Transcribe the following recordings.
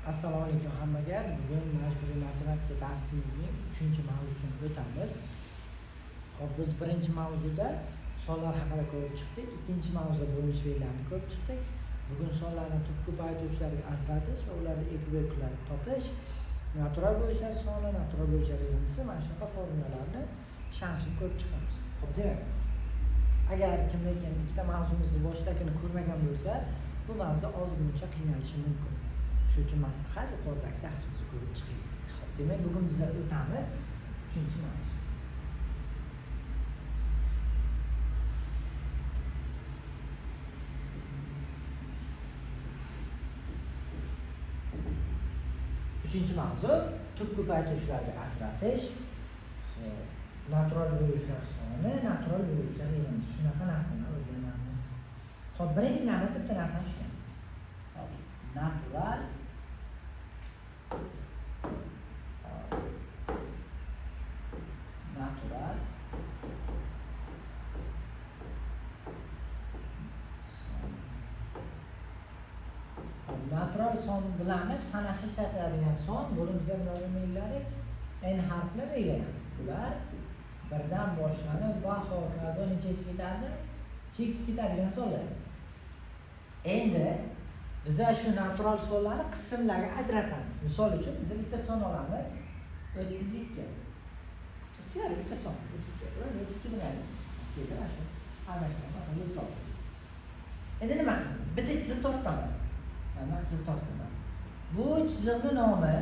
Assalomu alaykum hammaga. Bugun majburiy matematika darsimizning 3-mavzusini o'tamiz. Xo'p, biz birinchi mavzuda sonlar haqida ko'rib chiqdik, ikkinchi mavzuda bo'linish belgilarini ko'rib chiqdik. Bugun sonlarni tub ko'paytiruvchilarga ajratish va ularni ekvivalentlarini topish, natural bo'lishlar soni, natural bo'lishlar yig'indisi, mana shunaqa formulalarni ishonchli ko'rib chiqamiz. Xo'p, demak, agar kimda-kim ikkita mavzumizni boshidagini ko'rmagan bo'lsa, bu mavzuda ozmuncha qiynalishi mumkin. Shuning uchun maslahat yuqoridagi darsimizni ko'rib chiqing. Xo'p, demak, bugun biz o'tamiz 3-mavzu. Uchinchi mavzu tub ko'paytiruvchilarga ajratish, xo'p, natural bo'luvchilar soni, natural bo'luvchilar yig'indisi. Shunaqa narsani o'rganamiz. Xo'p, birinchi navbatda bitta narsani tushunamiz. Xo'p, natural son. Natural son bilamiz, sanashga ishlatiladigan son, buni biz belgiladik, n harfli belgilanadi. Ular birdan boshlanib va hokazo nechaga ketadi? Cheksiz ketadigan sonlar. Endi biza shu natural sonlarni qismlarga ajratamiz. Misol uchun biz bitta son olamiz, 32. Ixtiyor bitta son, 32. 32 demaydi. Keldi mana shu. Almashtiramiz, masalan, 36. Endi nima qilamiz? Bitta chiziq tortaman. Mana chiziq tortaman. Bu chiziqning nomi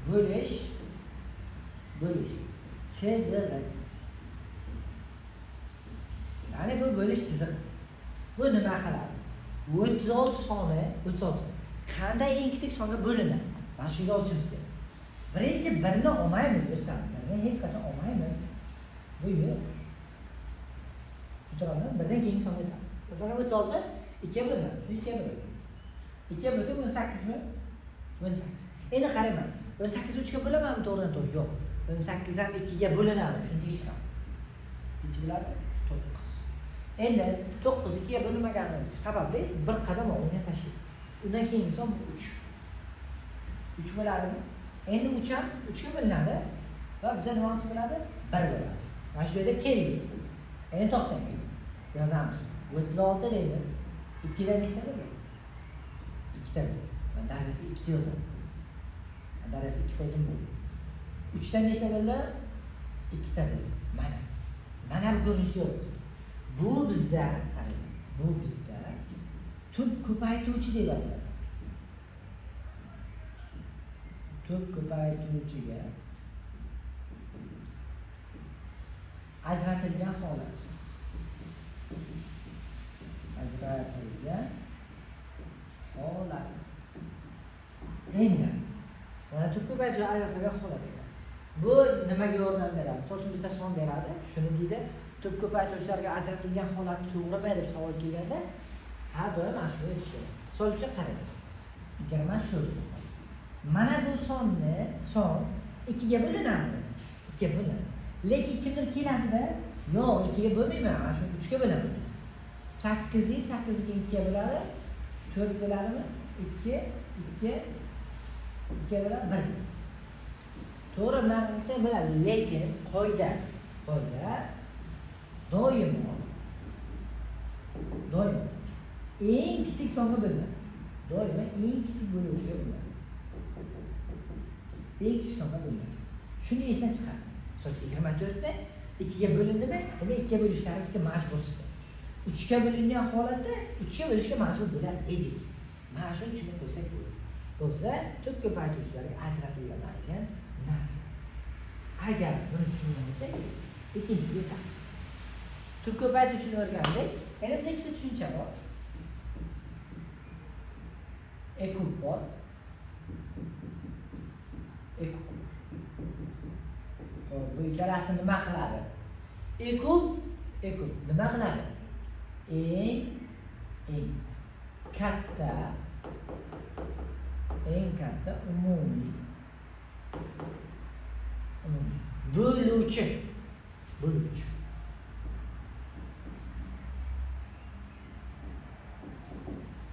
bo'lish chizig'i. Ya'ni bu bo'lish chizig'i. Bu nima qiladi? 36 soni, 36 qanday eng kichik songa bo'linadi? Mana shunga yozishimiz kerak. Birinchi birni olmaymiz, do'stlar. Birni hech qachon olmaymiz. Bu yo'q. Tushundingmi? Birdan keyingi songa o'tamiz. Masalan, 36 2 bo'linadi. Shu 2 bo'ladi. 2 bo'lsa 18 mi? 18. Endi qarayman. 18 3 ga bo'lamanmi to'g'ridan to'g'ri? Yo'q. 18 ham 2 ga bo'linadi. Shuni tekshiraman. Necha bo'ladi? 9. Endi 9 2 ga bo'linmagani sababli bir qadam oldinga tashlaydi. Undan keyingi son 3. 3 bo'ladimi? Endi 3 ham 3 ga bo'linadi va bizda nima bo'ladi? 1 bo'ladi. Mana shu joyda keldik. Endi to'xtaymiz. Yozamiz. 36 deymiz. 2 dan nechta bo'lgan? 2 ta. Men darajasi 2 ta yozaman. Darajasi 2 qo'ydim bo'ldi. 3 dan nechta bo'ldi? 2 ta bo'ldi. Mana. Mana bu ko'rinishda yozdik. Bu bizda, qarang, bu bizda tub ko'paytiruvchi deb ataladi. Tub ko'paytiruvchiga ajratilgan holat. Ajratilgan holat. Endi mana tub ko'paytiruvchiga ajratilgan holat ekan. Bu nimaga yordam beradi? Misol uchun bitta son beradi, shuni deydi, tub ko'paytiruvchilarga ajratilgan holat to'g'rimi deb savol kelganda, har doim mana shuni aytish kerak. Misol uchun qarang. 24. Mana bu sonni, son 2 ga bo'linadi. 2 ga bo'linadi. Lekin kimdir keladida, yo'q, 2 ga bo'lmayman, mana shu 3 ga bo'laman. 8 ning 8 ga 2 ga bo'ladi, 4 bo'ladimi? 2 2 2 bo'ladi, 1. To'g'ri bilan qilsa bo'ladi, lekin qoida doimo eng kichik songa bo'linadi. Doimo eng kichik bo'luvchiga bo'linadi. Eng kichik songa bo'linadi. Shuni esdan chiqar. Misol uchun 24 mi? 2 ga bo'lindimi? Demak 2 ga bo'lishlarimizga majbursiz. 3 ga bo'lingan holatda 3 ga bo'lishga majbur bo'lar edik. Mana shuni tushunib qo'ysak bo'ladi. Bo'lsa, tub ko'paytiruvchilarga ajratiladigan narsa. Agar buni tushungan bo'lsak, ikkinchisiga o'tamiz. Tub ko'paytiruvchini o'rgandik. Endi bizda ikkita tushuncha bor. E kub bor. E kub. Xo'p, bu ikkalasi nima qiladi? E kub nima qiladi? Eng katta umumiy bo'luvchi.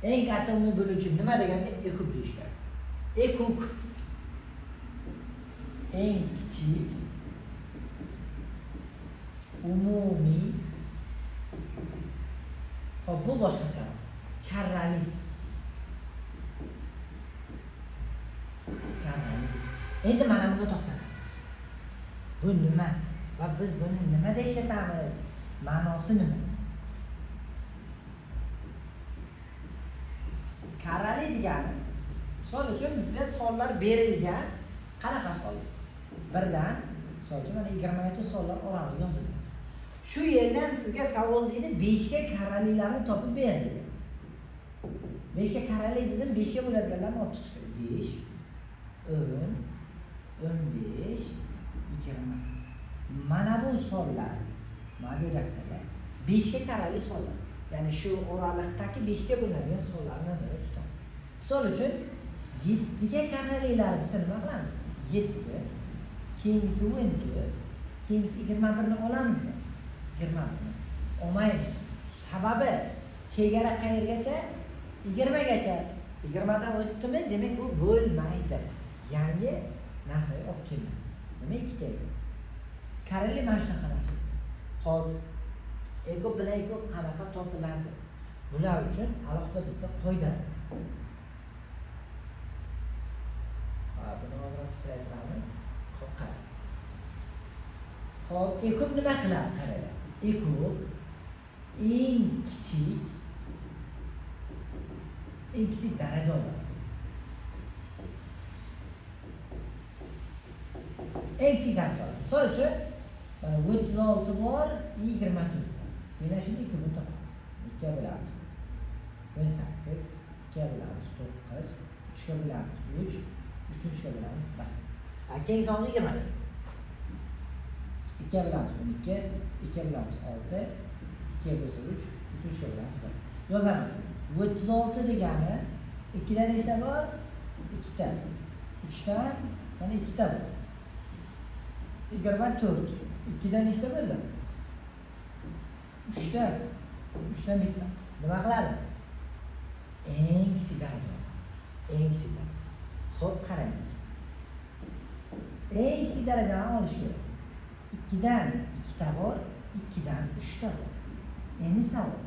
Eng katta umumiy bo'luvchi nima deganda e kub deyish kerak. Ekuk eng kichik umumiy, hop, bu boshqacha karrali. Karrali. Endi mana buni to'xtatamiz. Bu nima? Va biz buni nimada ishlatamiz? Ma'nosi nima? Karrali degani, misol uchun bizga sonlar berilgan, qanaqa son? Birdan, misol uchun mana 20gacha sonlar oraliq yozilgan. Shu yerdan sizga savol deydi, 5 ga karralilarni topib ber deydi. 5 ga karrali dedim, 5 ga bo'ladiganlarni olib chiqish kerak. 5, 10, 15, 20. Mana bu sonlar, mana bu reaksiyalar 5 ga karrali sonlar. Ya'ni shu oraliqdagi 5 ga bo'linadigan sonlarni nazarda tutamiz. Misol uchun 7 ga karralilar desa nima qilamiz? 7, keyingisi 14, keyingisi 21 ni olamizmi? 21 ni olmaymiz. Sababi chegara qayergacha? 20 gacha. 20 dan o'tdimi, demak bu bo'lmaydi. Yangi narsaga olib kelmaymiz. Demak ikkita edi. Karrali mana shunaqa narsa. Xo'p, ekop bilan ekop qanaqa topiladi? Bular uchun alohida bizda qoida. Ha, buni ozroq kichraytiramiz. Xo'p, qarang. Xo'p, ekop nima qiladi? Qaranglar. Ekop eng kichik daraja oladi. Eng kichik daraja oladi. Misol uchun, mana 36 bor, 24 bor. Yana shuni 2 buni topamiz. 2 bo'lamiz 18, 2 bo'lamiz 9, 3 bo'lamiz 3, 3 3 bo'lamiz 1. Keyingi sonni 20. 2 bo'lamiz 12, 2 bo'lamiz 6, 2 bo'lsa 3, 3 3 bo'lamiz 1. Yozamiz. 36 degani 2 dan nechta bor? 2 ta. 3 dan mana 2 ta bor. 24. 2 dan nechta bo'ldi? 3 ta. 3 dan bitta. Nima qiladi? Eng kichik daraja. Eng kichik daraja. Xo'p, qaraymiz. Eng kichik darajani olish kerak. 2 dan 2 ta bor, 2 dan 3 ta bor. Endi savol.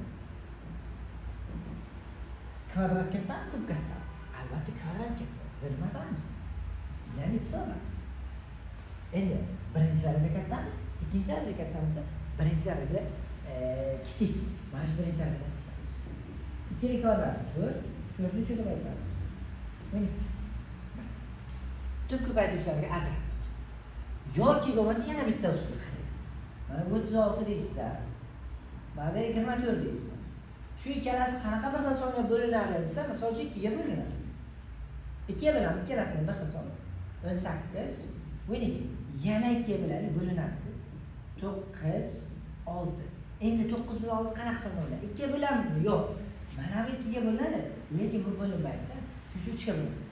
Kvadrat kattami, kub kattami? Albatta kvadrat katta. Biz nima qilamiz? 2 dan 2 ta olamiz. Endi birinchi daraja kattami, ikkinchi daraja kattami? Birinchi daraja kichik. Mana shu birinchi daraja. 2 kvadrati 4, 4 ni 3 ga ko'paytiramiz. 12. Tub ko'paytirishlarga ajratdik. Yoki bo'lmasa yana bitta usul qarang. Mana 36 deysizlar. Mana bu 24 deysizlar. Shu ikkalasi qanaqa bir xil songa bo'linadi desa, misol uchun 2 ga bo'linadi. 2 ga bo'lamiz, ikkalasini bir xil son. 18, 12. Yana 2 ga bo'ladi, bo'linadi. 9, 6. Endi 9 bilan 6 qanaqa son bo'ladi? 2 ga bo'lamizmi? Yo'q. Mana bu 2 ga bo'linadi, lekin bu bo'linmaydi. Shu 3 ga bo'lamiz.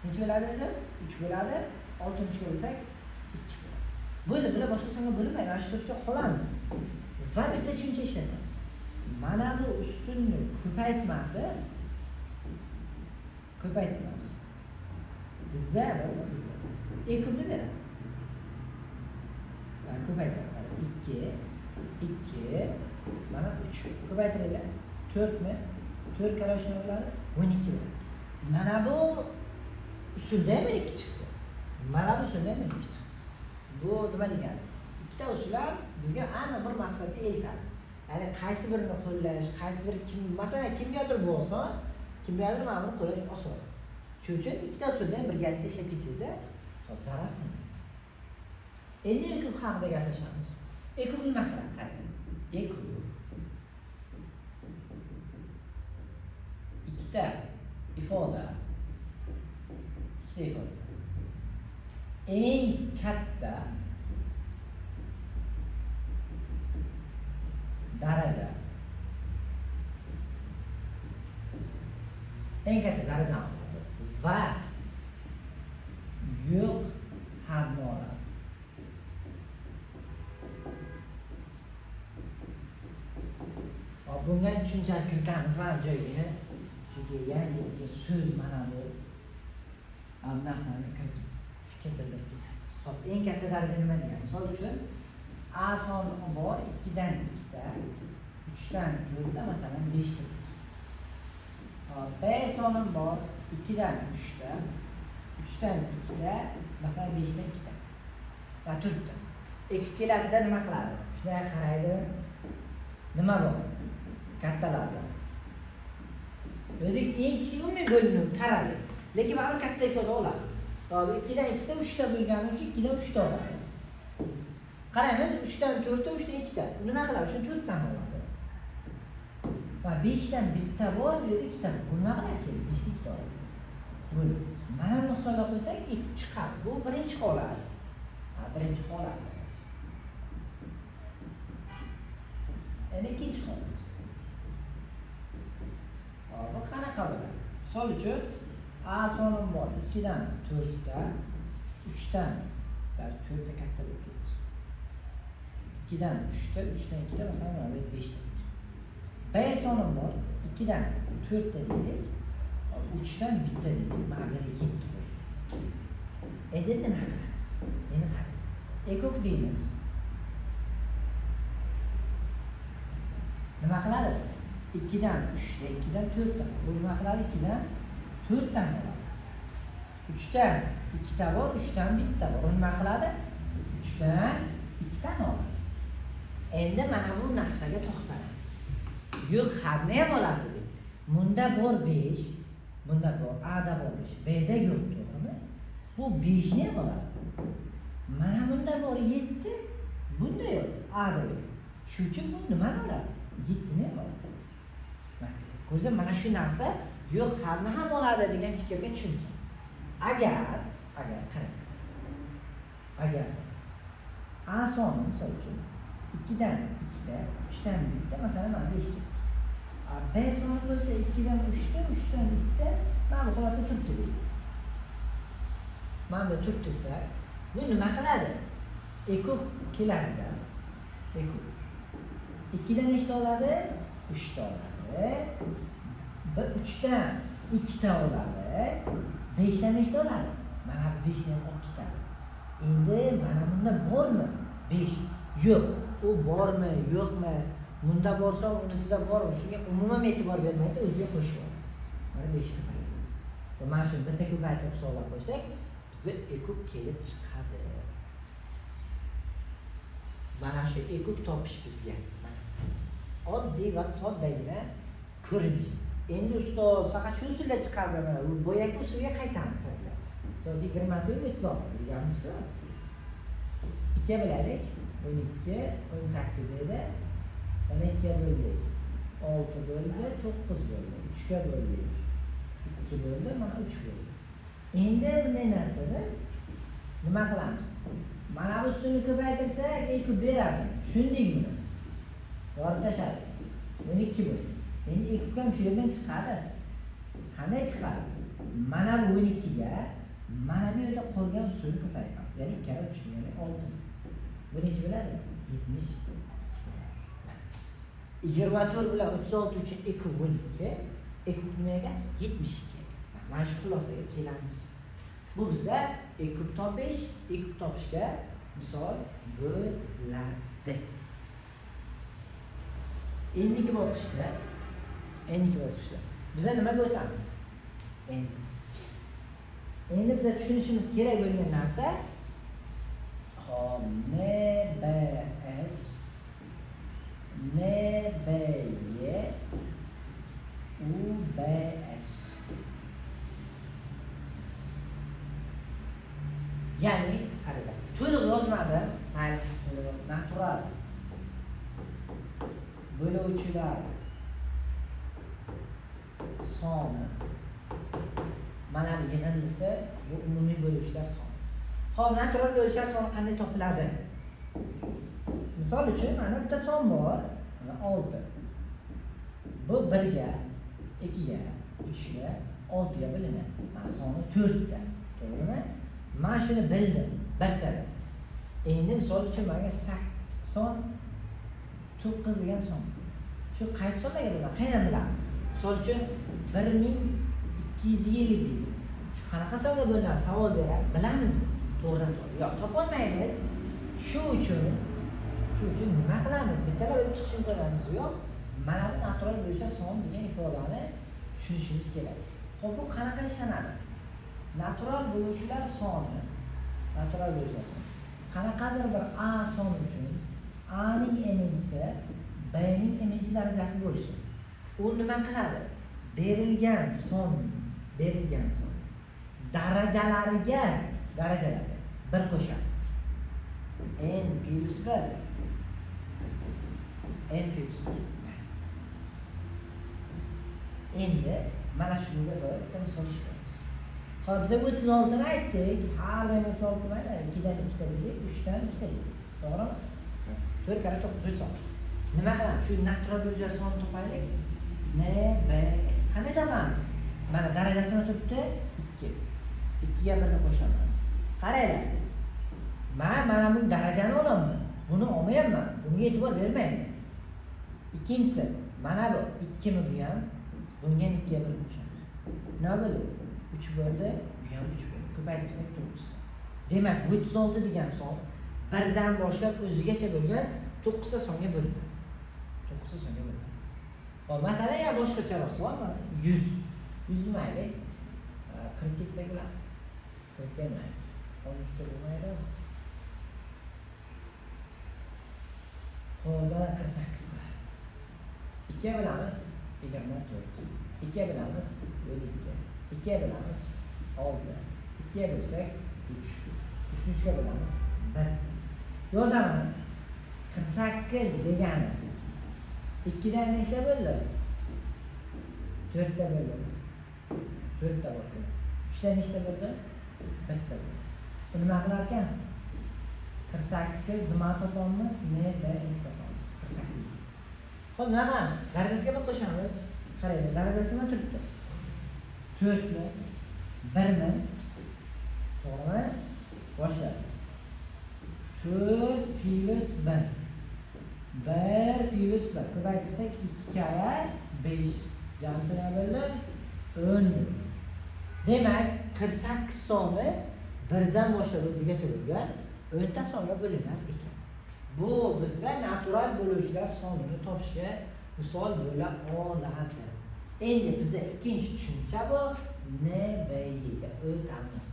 Necha bo'ladi endi? 3 bo'ladi. 6 3 ga bo'lsak 2 bo'ladi. Bo'ldi, bular boshqa songa bo'linmaydi. Mana shu to'rtga qolamiz. Va bitta tushuncha ishlatamiz. Mana bu ustunni ko'paytmasi bizda bizda ekubni beradi. Mana ko'paytiramiz. 2 2 mana 3 ko'paytiringlar. 4 mi? 4 karra 3 bo'ladi, 12 bo'ladi. Mana bu usulda ham 12 chiqdi. Mana bu usulda ham 12 chiqdi. Bu nima degani? Ikkita usul ham bizga aniq bir maqsadga eltadi. Ya'ni qaysi birini qo'llash, qaysi biri kim, masalan, kimgadir bu oson, kimgadir mana buni qo'llash oson. Shuning uchun ikkita usulni ham birgalikda ishlab ketsangiz, hop, zarar qilmaydi. Endi ekub haqida gaplashamiz. Ekub nima qiladi? Qarang. Ekub ikkita ifoda. Eng katta daraja. Eng katta daraja va yo'q hadni oladi. Bunga tushuncha kiritamiz mana bu joyga. Chunki yangi bizga so'z mana bu. Narsani kiritib fikr bildirib ketamiz. Xo'p, eng katta daraja nima degan? Misol uchun A soni bor 2dan 2ta, 3dan 4ta, masalan 5 ta. Hop, B sonim bor 2dan 3ta, 3dan 2ta, masalan 5dan 2ta. Va turibdi. Ikki keladida nima qiladi? Shunday qaraydi. Nima bor? Kattalarda. O'zi eng kichik umumiy bo'linib taradi. Lekin baribir katta ifoda oladi. To'g'ri, 2dan 2ta 3ta bo'lgani uchun 2dan 3ta oladi. Qaraymiz, 3dan 4ta, 3dan 2ta. Nima qiladi? Shuni 4dan oladi. Va 5dan 1ta bor, bu yerda 2ta bor. Bu nima qiladi? 5dan 2ta oladi. Bo'ldi. Mana buni hisoblab qo'ysak, 2 chiqadi. Bu birinchi holat. Ha, birinchi holat. Endi ikkinchi holat. Bu qanaqa bo'ladi? Misol uchun A sonim bor 2dan 4ta, 3dan 4ta katta bo'lib ketdi. 2dan 3ta, 3dan 2ta, masalan mana bu 5ta. B sonim bor 2dan 4ta deylik, 3dan 1ta deylik, mana bu yerga 7 qo'ydik. Endi nima qilamiz? Endi qarang. Ekok deymiz. Nima qiladi? 2dan 3ta, 2dan 4ta. Bu nima qiladi? 2dan 4dan oladi. 3dan 2ta bor, 3dan 1ta bor. U nima qiladi? 3dan 2dan oladi. Endi mana bu narsaga to'xtalamiz. Yo'q, hadni ham oladi dedik. Bunda bor 5, bunda bor A da bor 5, B da yo'q, to'g'rimi? Bu 5 ni ham oladi. Mana bunda bor 7, bunda yo'q, A da yo'q. Shuning uchun bu nimani oladi? 7 ni ham oladi. Ko'zda mana shu narsa yo'q hadni ham oladi degan fikrga tushuncha. Agar qarang. Agar A soni misol uchun 2dan 2ta, 3dan 1ta, masalan mana 5ta. B soni bo'lsa 2dan 3ta, 3dan 2ta, mana bu holatda turibdi deylik. Mana bu turibdi desa, bu nima qiladi? Ekok keladida. Ekok. 2dan nechta oladi? 3ta oladi. 3dan 2ta oladi. 5dan nechta oladi? Mana bu 5ni ham olib ketadi. Endi mana bunda bormi? 5. Yo'q. U bormi, yo'qmi? Bunda borsa, unisida bormi? Shunga umuman e'tibor bermaydi, o'ziga qo'shib oladi. Mana 5 ko'payadi. Va mana shu bitta ko'paytirib hisoblab qo'ysak, bizda ekuk kelib chiqadi. Mana shu ekuk topish bizga oddiy va soddagina ko'rinish. Endi ustoz faqat shu usulda chiqadimi? Boyagi usulga qaytamiz. Soat 24:36 deganmiz-ku. 2 bilaylik. 12, 18 edi. Yana 2 bo'ldik. 6 bo'ldi, 9 bo'ldi. 3 ga bo'ldik. 2 bo'ldi, mana 3 bo'ldi. Endi bunday narsada nima qilamiz? Mana bu ustuni ko'paytirsak, 2 beradi. Tushundingmi? Yorib tashladik. 12 bo'ldi. Endi 2 ham shu yerdan chiqadi. Qanday chiqadi? Mana bu 12 ga mana bu yerda qolgan ustuni ko'paytiramiz. Ya'ni 2 kara 3, ya'ni 6. Bu necha bo'ladi? 72. 24 bilan 36 uchun 2 12, 2 nimaga? 72. Mana shu xulosaga kelamiz. Bu bizda 2 topish, 2 topishga misol bo'ladi. Endigi bosqichda biza nimaga o'tamiz? Endi biza tushunishimiz kerak bo'lgan narsa, hop, M B S M B Y U B S. Ya'ni qaranglar, to'liq yozmadim, mayli, natural bo'luvchilar soni mana bu yig'indisi, bu umumiy bo'luvchilar soni. Xo'p, natural bo'luvchilar soni qanday topiladi? Misol uchun mana bitta son bor, mana 6. Bu 1 ga, 2 ga, 3 ga, 6 ga bo'linadi. Mana soni 4 ta, to'g'rimi? Men shuni bildim, birtada. Endi misol uchun menga 89 degan son. Shu qaysi sonlarga bo'ladi? Qayerdan bilamiz? Misol uchun 1250 deydi. Shu Qanaqa songa bo'linadi savol beradi, bilamizmi? To'g'ridan to'g'ri. Yo'q, topolmaymiz. Shu uchun nima qilamiz? Bittalab o'tib chiqish imkoniyatimiz yo'q. Mana bu natural bo'luvchilar son degan ifodani tushunishimiz kerak. Xo'p, bu qanaqa ishlanadi? Natural bo'luvchilar soni, natural bo'luvchilar soni qanaqadir bir a son uchun a ning n-inchisi b ning m-inchi darajasi bo'lishi. U nima qiladi? Berilgan son darajalariga bir qo'shadi. N plus 1. N plus 1. Endi mana shunga doir bitta misol ishlaymiz. Hozir 36 ni aytdik, har bir misol qilmaydi. 2dan 2 ta dedik, 3dan 2 ta dedik. To'g'rimi? 4 karra 9 son. Nima qilamiz? Shu natural bo'luvchilar sonini topaylik. N, B, S. Qanday topamiz? Mana darajasini turibdi 2. 2 ga 1 ni qo'shaman. Qaranglar. Men mana bu darajani olaman. Buni olmayapman. Bunga e'tibor bermayman. Ikkinchisi, mana bu 2 mi bu ham? Bunga 2 ga 1 qo'shamiz. Nima bo'ldi? 3 bo'ldi, bu ham 3 bo'ldi. Ko'paytirsak 9. Demak, 36 degan son birdan boshlab o'zigacha bo'lgan 9 ta songa bo'linadi. 9 ta songa bo'linadi. Xo'p, masalan, ya boshqacharoq son, mana 100. 100 mayli. 40 ketsak bo'ladi. 40 mayli. 13 ta bo'lmaydi. Xo'p, mana 48. 2 bilamiz 24. 2 bilamiz 12. 2 bilamiz 6. 2 bo'lsak 3. 3 3 ga bo'lamiz 1. Yozaman. 48 degani 2dan necha bo'ldi? 4 ta bo'ldi. 4 ta bo'ldi. 3 dan nechta bo'ldi? 1 ta bo'ldi. Bu nima qilar ekan? 48 nima topamiz? N, B, S topamiz. 48. Xo'p, nima qilamiz? Darajasiga bir qo'shamiz. Qaranglar, darajasi nima turibdi? 4 mi? 1 mi? To'g'rimi? Boshlaymiz. 4 plus 1. 1 plus 1. Ko'paytirsak 2 karra 5. Jamsi nima bo'ldi? 10. Demak, 48 soni birdan boshlab o'zigacha bo'lgan 10 ta songa bo'linar ekan. Bu bizga natural bo'luvchilar sonini topishga misol bo'la oladi. Endi bizda ikkinchi tushuncha bu NBYga o'tamiz.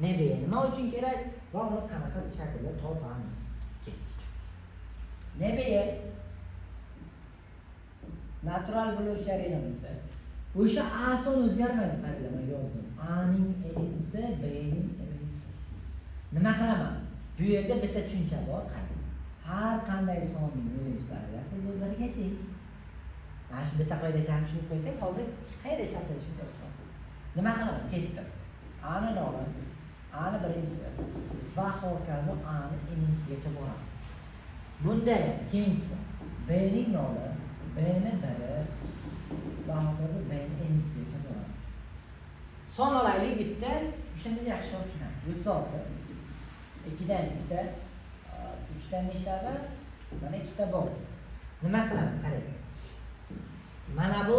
NBY nima uchun kerak va uni qanaqa shaklda topamiz? Ketdik. NBY natural bo'luvchilar yig'indisi. O'sha A son o'zgarmaydi, qaranglar, men yozdim. A ning n-si, B ning m-si. Nima qilaman? Bu yerda bitta tushuncha bor, qarang. Har qanday sonning o'z darajasi bu birga teng. Mana shu bitta qoidachani tushunib qo'ysak, hozir qayerda ishlatilishini ko'rsataman. Nima qilaman? Ketdim. A ni noli, A ni birinchisi va hokazo A ni n-sigacha boraman. Bunda keyinchisi B ning noli, B ni biri va hokazo B ni n-sigacha boraman. Son olaylik bitta, o'shanda yaxshiroq tushunamiz. 36 2dan 2 ta, 3dan nechtada? Mana 2 ta bor. Nima qilaman? Qarang. Mana bu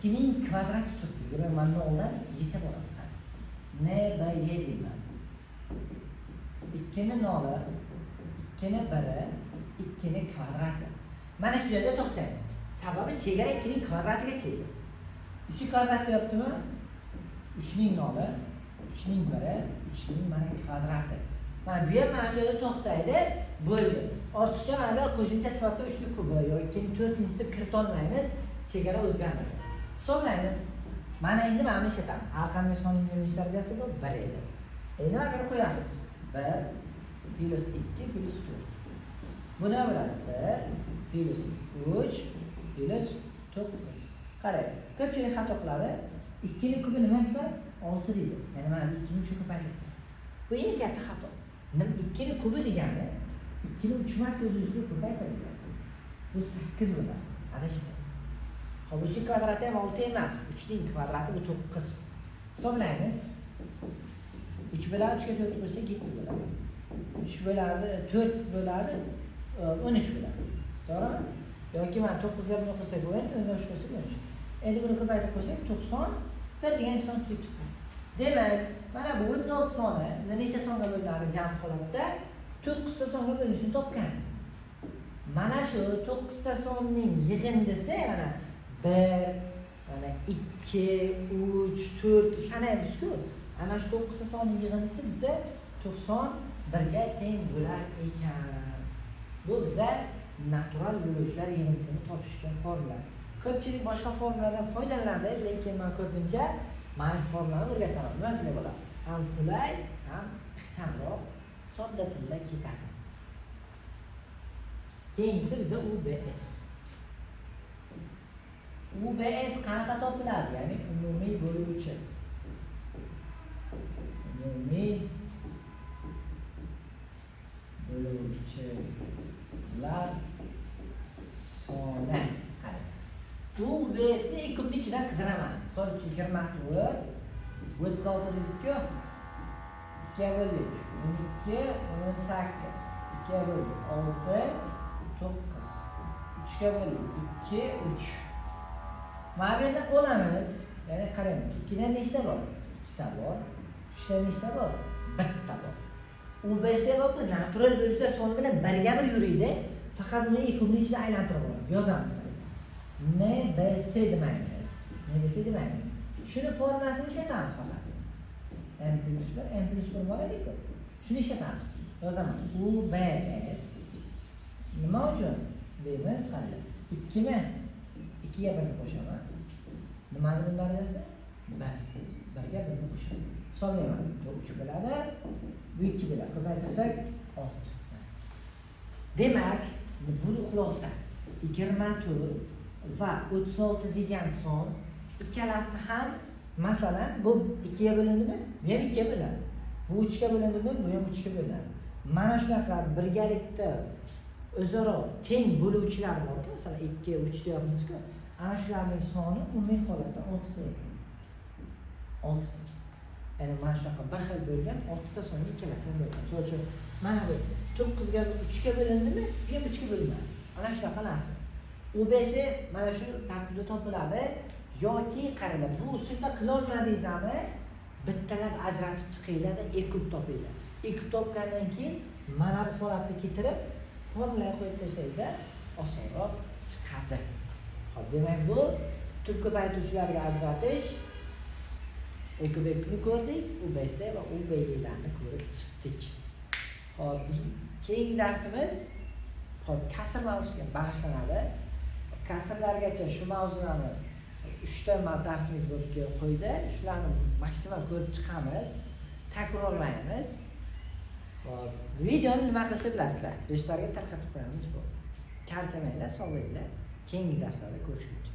2 ning kvadrati turibdi. Demak, mana noldan 2 gacha boraman. N, B, Y deyman. 2 ni noli, 2 ni biri, 2 ni kvadrati. Mana shu yerda to'xtayman. Sababi chegara 2 ning kvadratigacha edi. 3 kvadrat deyaptimi? 3 ning noli, 3 ning biri, 3 ning mana kvadrati. Mana bu ham mana shu yerda to'xtaydi, bo'ldi. Ortiqcha mana bu qo'shimcha sifatida 3 ning kubi yoki 2 ning 4-inchisi kirita olmaymiz, chegara o'zgarmaydi. Hisoblaymiz. Mana endi mana buni ishlatamiz. Har qanday sonning o'z darajasi bu 1 edi. Endi mana buni qo'yamiz. 1 plus 2 plus 4. Bu nima bo'ladi? 1 plus 3 plus 9. Qarang, ko'pchilik xato qiladi. 2 ning kubi nima desa 6 deydi. Ya'ni mana 2 ning 3 ko'paytiradi. Bu eng katta xato. 2 ning kubi degani 2 ning 3 marta o'z o'ziga ko'paytiriladi. Bu 8 bo'ladi. Adashmang. Xo'p, 3 ning kvadrati ham 6 emas. 3 ning kvadrati bu 9. Hisoblaymiz. 3 bilan 3 ga 4 qo'shsak 7 bo'ladi. 3 bo'ladi, 4 bo'ladi, 13 bo'ladi. To'g'rimi? Yoki mana 9 ga buni qo'shsak 10, 10 ga 3 qo'shsak 13. Endi buni ko'paytirib qo'ysak 91 degan son kelib chiqadi. Demak, mana bu 36 soni biza necha songa bo'linadi jam holatda? 9 ta songa bo'linishini topgan. Mana shu 9 ta sonning yig'indisi mana 1, mana 2, 3, 4 sanaymiz-ku. Ana shu 9 ta sonning yig'indisi bizda 91 ga teng bo'lar ekan. Bu biza natural bo'luvchilar yig'indisini topish uchun formula. Ko'pchilik boshqa formuladan foydalanadi, lekin men ko'pincha mana shu formulani o'rgataman. Nima sizga bo'ladi? Ham qulay, ham ixchamroq, sodda tilda ketadi. Keyingisi bizda UBS. UBS qanaqa topiladi? Ya'ni umumiy bo'luvchi. Umumiy bo'luvchilar soni. Qarang. Bu UBSni 2 ichidan qidiraman. Misol uchun 24, 36 dedik-ku. 2 bo'ldik 12, 18. 2 bo'ldik 6, 9. 3 bo'ldik 2, 3. Mana bu yerda olamiz. Ya'ni qaraymiz. 2 dan nechta bor? 2 ta bor. 3 dan nechta bor? 1 ta bor. UBS bor-ku, natural bo'luvchilar soni bilan birga bir yuriydi. Faqat uni 2 ichida aylantirib olamiz. Yozamiz. NBC demaymiz. NBC demaymiz. Shuni formulasini ishlatamiz faqat. M plus 1, M plus 1 bor edi-ku. Shuni ishlatamiz. Yozaman. UBS nima uchun deymiz? Qanday? 2 mi? 2 ga 1 qo'shaman. Nimani buni darajasi? 1. 1 ga 1 qo'shaman. Hisoblayman. Bu 3 bo'ladi. Bu 2 bo'ladi. Ko'paytirsak 6. Demak, bu xulosa 24 va 36 degan son ikkalasi ham, masalan, bu 2 ga bo'lindimi? Bu ham 2 ga bo'linadi. Bu 3 ga bo'lindimi? Bu ham 3 ga bo'linadi. Mana shunaqa birgalikda o'zaro teng bo'luvchilar bor-ku, masalan 2, 3 deyapmiz-ku. Ana shularning soni umumiy holatda 6 ta ekan. 6 ta. Ya'ni mana shunaqa bir xil bo'lgan 6 ta sonni ikkalasi ham bo'lgan. Misol uchun mana bu 9 ga 3 ga bo'lindimi? Bu ham 3 ga bo'linadi. Ana shunaqa narsa. UBS mana shu tartibda topiladi yoki qaranglar, bu usulda qila olmadingizmi, bittalab ajratib chiqinglar-da, e kub topinglar. E kub topgandan keyin mana bu holatni keltirib formulaga qo'yib qo'ysangizlar osonroq chiqadi. Xo'p, demak bu tub ko'paytiruvchilarga ajratish, e kub ni ko'rdik, UBS va UBYlarni ko'rib chiqdik. Xo'p, keyingi darsimiz xo'p, kasr mavzusiga bag'ishlanadi. Kasrlargacha shu mavzularni 3 ta darsimiz bo'lib qo'ydi. Shularni maksimal ko'rib chiqamiz, takrorlaymiz. Xo'p, videoni nima qilsa bilasizlar. Do'stlarga tarqatib qo'yamiz bu. Charchamanglar, sog' bo'linglar. Keyingi darslarda ko'rishguncha.